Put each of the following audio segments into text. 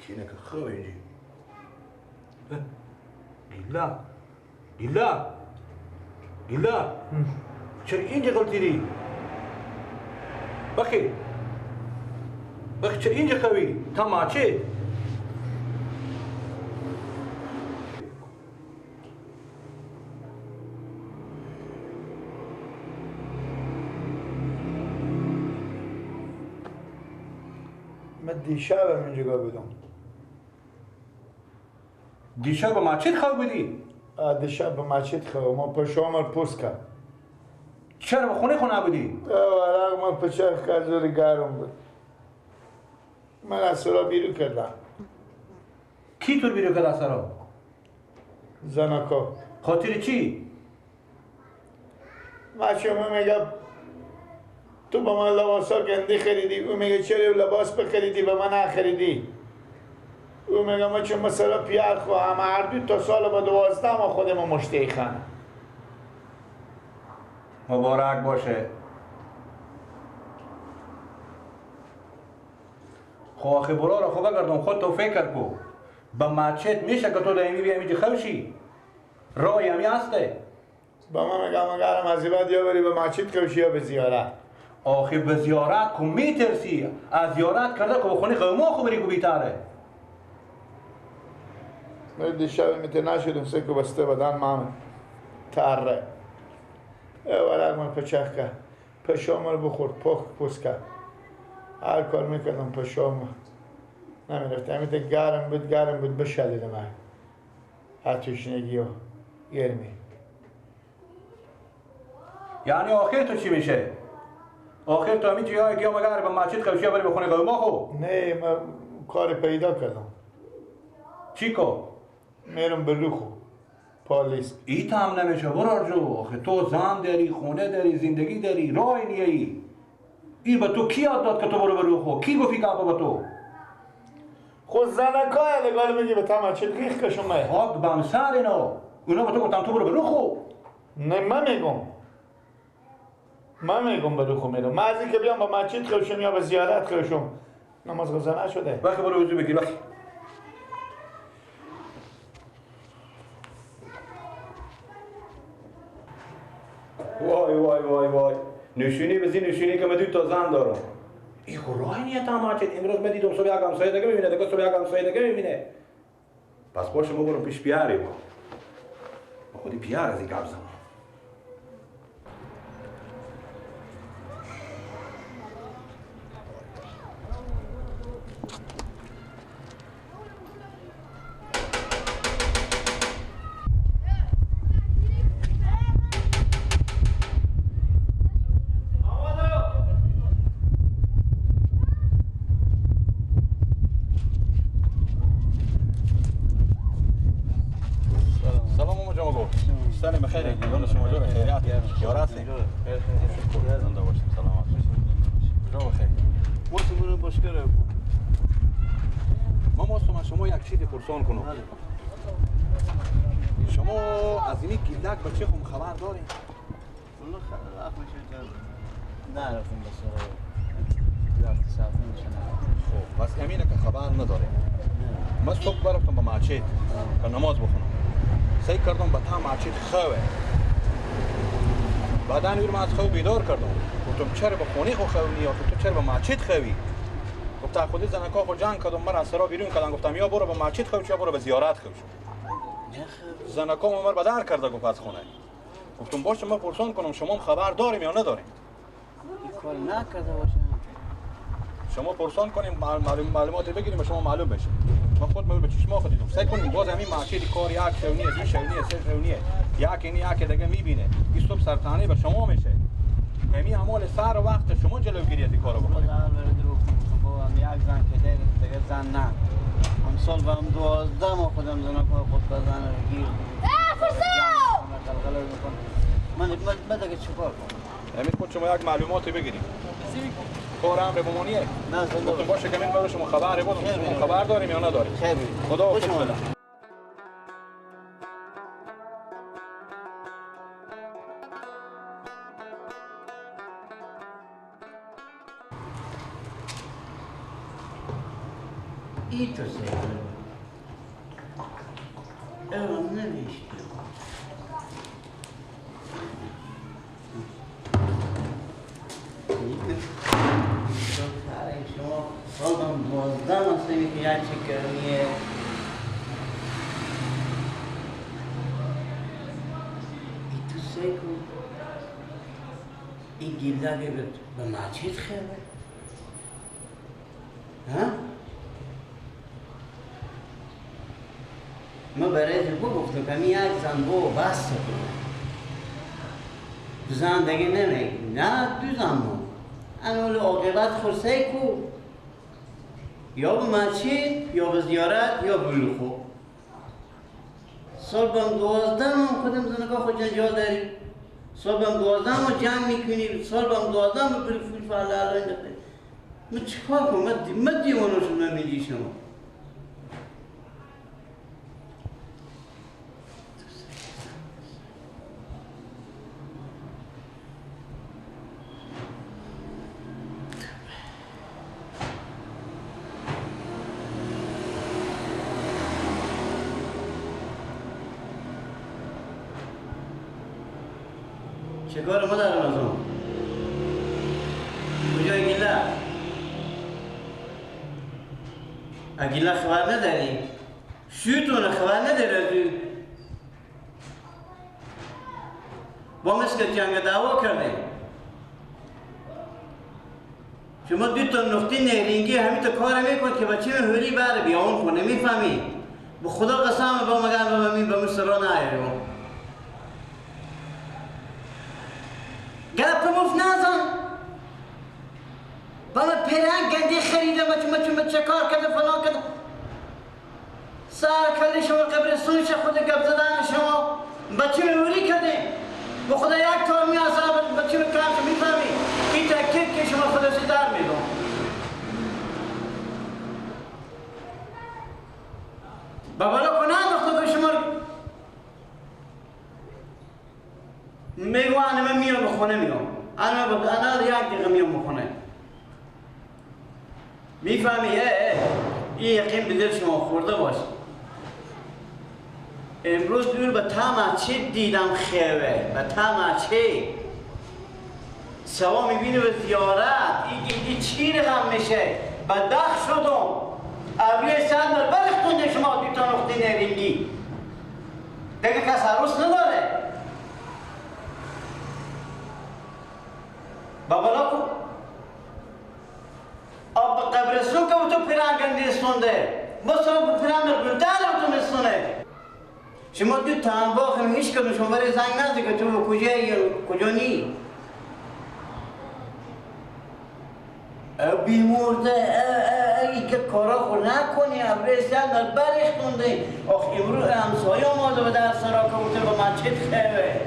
کینه که خواه اینجی گیلا گیلا گیلا چرا اینجا غلطی دی؟ بخی بخی چرا اینجا خوی؟ تا ماچه؟ من دیشب اینجا بودم. دیشب به مسجد خواب بودی؟ دیشب به مسجد خواب ما پشامل پوست کرد. چرا به خونه خونه بودی؟ ورق من پچخ کرد زور گرم بود. من از سرا بیرون کردم. کی تو بیرون کرد از سرا؟ زنکا. خاطر چی؟ بچه میگه تو با من لباسا گنده خریدی، او میگه چرا لباس بخریدی به من نخریدی؟ او میگه ما چون مثلا پیار خواهم هر دو تا سال با 12 ما خودمون مشتهی خانم. مبارک باشه. خب آخه برا را خب بگردم خود تو فکر کو به مسجد میشه که تو دائمی بیایی اینجا خوشی رای همی هسته. با من میگم اگرم از بعد یا بری به مسجد خوشی یا به زیارت. آخه به زیارت کو میترسی، از زیارت کرده که به خونه قوما خو بری کو بیتره. من دیشب میته نشدم سکو بسته بدن مام تره. ورق من پچخ کرد پشام رو بخورد پخ پوست کرد. هر کار میکردم پشام نمیرفت. همیته گرم بود گرم بود بشدید من آتشنگی و گرمی. یعنی آخر تو چی میشه؟ آخر تو همین جایی که مگر به مسجد خوشی یا بری به خونه قوما خو؟ نه من کار پیدا کردم. چی کو؟ میرم به روخو پالیس. ایت هم نمیشه برار جو. آخه تو زن داری، خونه داری، زندگی داری، راه نیایی. ای به تو کی یاد داد که تو برو به روخو؟ کی گفت که به تو؟ خود زنکای لگال میگی به تا مسجد ریخ کشم من. خاک بم سر اینا. اونا به تو گفتم تو برو به روخو. نه من میگم. من میگم به روخو میرم. من از اینکه بیام به مسجد خوشم یا به زیارت خوشم نماز قضا نشده. وقتی برو وضو بگیر وقتی. وای وای وای وای نشونی بزی نشونی که من دو تا زن دارم. ای خو راه نیت هم مسجد. امروز من دیدم صبح یک همسایه دیگه میبینه، دیگه صبح یک همسایه دیگه میبینه. پس باشه ما برم پیش پیاری با خودی پیار از این گپ زنم. شما از این گیلک بچه خم خبر دارین؟ والله خبر میشه نرفتم به سراغ وقت ساعت میشه. خب پس امینه که خبر نداریم. من صبح برفتم به مسجد که نماز بخونم. سعی کردم به تا مسجد خوه. بعدا من از خواب بیدار کردم. گفتم چرا به خونه خو خوی نی؟ تو چرا به مسجد خوی؟ گفت خودی زنکا خو جنگ کردم من از سرا بیرون کردم. گفتم یا برو به مسجد خوش یا برو به زیارت خوش. زنکا عمر به در کرده گفت از خونه. گفتم باشه من پرسان کنم شما هم خبر داریم یا نداریم؟ این کار نکرده باشم. شما پرسان کنیم معلومات بگیریم و شما معلوم بشه. من خود به چشما خود دیدم. سعی کنیم باز همین مسجد کار یک شونیه، دو شونیه، سه شونیه، یک اینی یک دیگه میبینه. این صبح سرطانی به شما میشه. همین اعمال سر وقت شما جلوگیری از این کارو بکنید. یک زن که دیگه زن نه. امسال به هم 12 ماه خودم زن خود بزن گیر. من من دیگه چیکار کنم؟ امید خود شما یک معلوماتی بگیریم. کار امر بمونیه؟ نه زنده گفتم باشه که من برای شما خبر بودم. شما خبر داریم یا نداریم؟ خیر. خدا خوش بده. ای تو سیکل اون نمیشه. شما سالم 12 هستیم که یک چه کرمیه. ای تو سیکل این گیلده به مسجد خیره؟ ها؟ ما برای تو گفتم که می یک زن بو بس کنم. دو زن دیگه نمیگی، نه دو زن بو. انول عاقبت خورسه کو یا به مسجد یا به زیارت یا به لخو. سال بم 12 هم خودم زنگاه خود جنجال داری. سال بم 12 هم جمع میکنی، سال بم 12 هم بری فول فعلا الان دفعه. من چیکار کنم؟ من دیوانه شدم میگی شما. چکار ما دارم از اون؟ کجای گیله؟ اگیله خبر نداری؟ شویتونه خبر نداری از او؟ با مثل جنگ دعوا کرده. شما دو تا نقطه نهرینگی همین تا کار میکن که بچه من هوری بره بیاون کنه میفهمی؟ به خدا قسم با مگر به من به مصر نیاری. گپ مفت نزن. بابا پیرهن گندی خریده مچ چه کار کرده فلان کرده. سر کله شما قبرستون شه خود گپ زدن شما بچه میوری کرده. به خدا یک تار می اصلا بچه میکرم میفهمی؟ این تکیب که شما خودش در میدون. بابا کنه انداخته که شما میگو انا من میام به خونه میام. انا یک دقیقه میام به خونه. میفهمی؟ این یقین به دل شما خورده باشه. امروز دور به تمچه دیدم خیره، به تمچه سوا میبینه به زیارت این چی رقم میشه؟ بدبخت شدم. ابروی صد برختونده شما دو تا نقطه نرینگی. دیگه کس عروس نداره. بابا کو آب قبرستون که تو پیران گندیستونده مثلا پیران گلدار تو میستونه. شما دو تا انباخ هیچ کدوم شما برای زنگ نزدی که تو کجایی کجا نی. بیمورده ای که کارا خور نکنی ابروی سر برختونده. آخ امروز همسایه آماده به در سرا که بوده به مسجد خیره.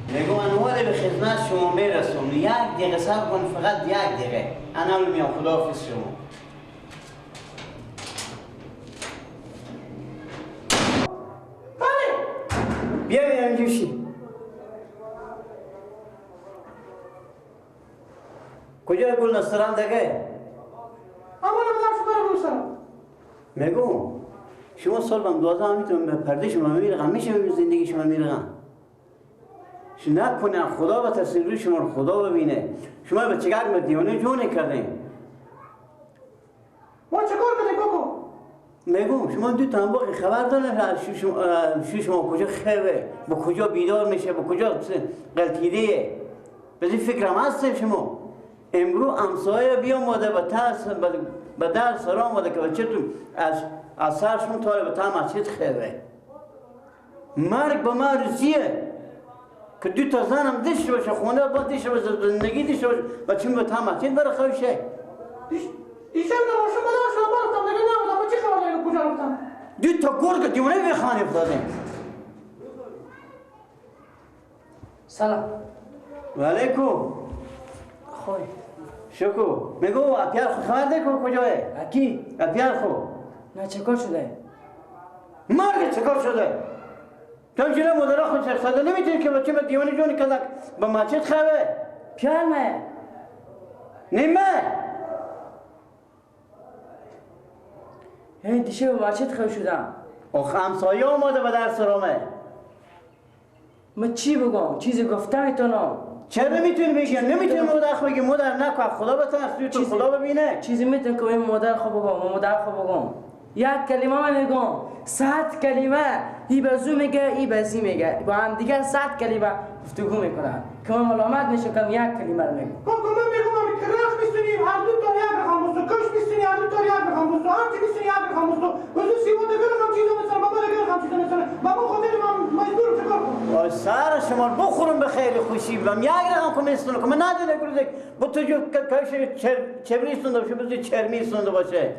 میگم انوار به خدمت شما میرسم. یک دقیقه صبر کن، فقط یک دقیقه. انا میام. خداحافظ شما. بله بیا میام جوشی. کجا گل نستران دیگه؟ اما نمیدونم شما رو میگم شما سال بم 12 هم میتونم به پرده شما میرقم میشه زندگی شما میرقم. نکنه خدا بترسین روی شما رو خدا ببینه. شما به چگرد به دیوانه جونه کردین. ما چه کار کردیم کاکو؟ میگم شما دو تا باقی خبر دارن شما کجا خیره، با کجا بیدار میشه، با کجا غلطیده. به این فکر هم هستیم شما. امروز همسایه بیامده به ترس به در سر آمده که بچه‌تون از سرشون تا به تا مسجد خیره. مرگ به مرزیه که دو تا زنم داشته باشه، خونه با داشته باشه، زندگی داشته باشه، بچه‌م به تا مسجد بره خوشه. دیشب نماشو بودم شما برفتم دیگه نبودم. با چه خبر داری کجا رفتم؟ دو تا گرگ دیوانه به خانه افتادیم. سلام. و علیکم. خوی. شکو میگو اپیار خو خبر ده کو کجاه؟ اکی؟ اپیار خو. نه چه کار شده؟ مرگ چه کار شده؟ تو جلو مادر خود چرخ زده نمیتونی که بچه به دیوانه جونی کدک به مسجد خواه. پیار نه. نیمه هی دیشه به مسجد خو شدم. آخه همسایه آمده به در سرامه. من چی بگم؟ چیزی گفته میتونم. چرا نمیتونی بگی؟ نمیتونی مادر خو بگی مادر نکن خدا بترس تو خدا ببینه. چیزی میتونم که مادر خو بگم، مادر خو بگم. یک کلمه من میگم، 100 کلمه ای بزو میگه ای بزی میگه، با هم دیگه 100 کلمه گفتگو میکنن که من ملامت میشم که یک کلمه رو میگم. کاکا من میگم که رخ میسونیم هر دو تا یک رقم بسو، کش میسونی هر دو تا یک رقم بسو، هر چی میسونی یک رقم بسو، بزو سیمو دیگه رقم چیزا مثلا بابا دیگه رقم چیزا مثلا بابا خودم من مجبورم چیکار کنم؟ وای سر شما بخورم به خیر خوشی بم یک رقم کم استون که من ندیده گروزک با تو جو کش چبری استون باشه بزو چرمی استون باشه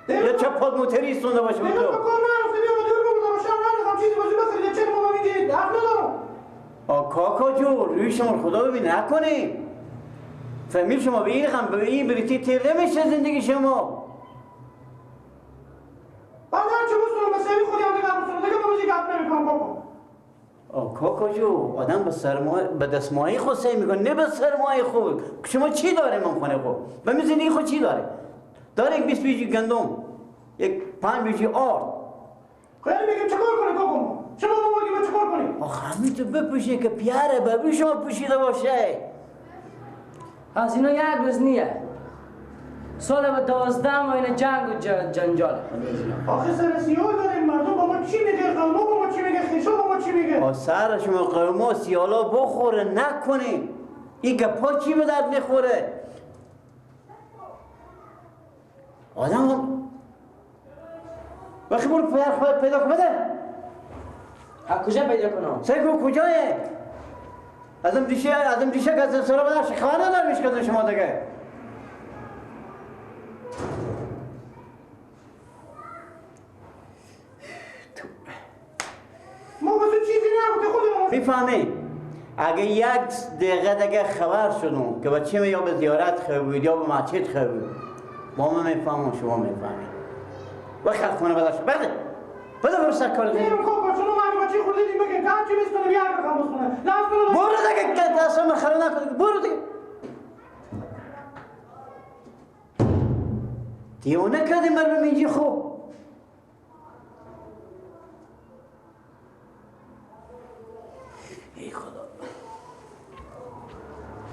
یا چه پاد موتری استون باشه. من کار نرفته بیا دور بابا شهر رقم چیزی بازی بخرید چه ما میگید حق ندارم. آ کاکا جو روی شما خدا ببین نکنیم فهمید شما به این رقم به این بریتی تیر نمیشه زندگی شما. بعد هرچی بسونم به سری خودی هم دیگه بسونم دیگه من گپ نمیکنم کاکا. آ کاکا جو آدم به سرمایه به دستمایه خود سعی میکنه نه به سرمایه خود. شما چی داره من خونه خود؟ به می زندگی خود چی داره؟ داره یک 20 بیجی گندم، یک 5 بیجی آرد. خیلی میگیم چیکار کنی کاکا؟ شما ما بگیم چیکار کنی؟ آخه همین تو بپوشی که پیاره ببی شما پوشیده باشه. از اینا یک روز نیه. سال به 12 ماه اینا جنگ و جنجاله. آخه سر سیال داریم مردم با ما چی میگه؟ قوما با ما چی میگه؟ خیشا با ما چی میگه؟ سر شما قوما سیالا بخوره نکنیم. این گپا چی به درد میخوره؟ آدم وقتی برو پدر خودت پیدا کن بده. از کجا پیدا کنم؟ سعی کن کجایه؟ ازم دیشه که از سرا بدرش خبر ندارم میشکدن شما دیگه. ما واسه چیزی نبوده خودمون میفهمی؟ اگه یک دقیقه دیگه خبر شدم که بچه یا به زیارت خواهی بود یا به مسجد خواهی بود با من میفهمم شما میفهمی. وقت از خونه بدرش بده بده برو سر کار دیگه. کاکا شما من بچه خوردیدیم بگه که همچی بستونه بیا رقم بستونه برو دیگه که دستم خرا نکن برو دیگه. دیوانه کردی مردم اینجی خوب. ای خدا.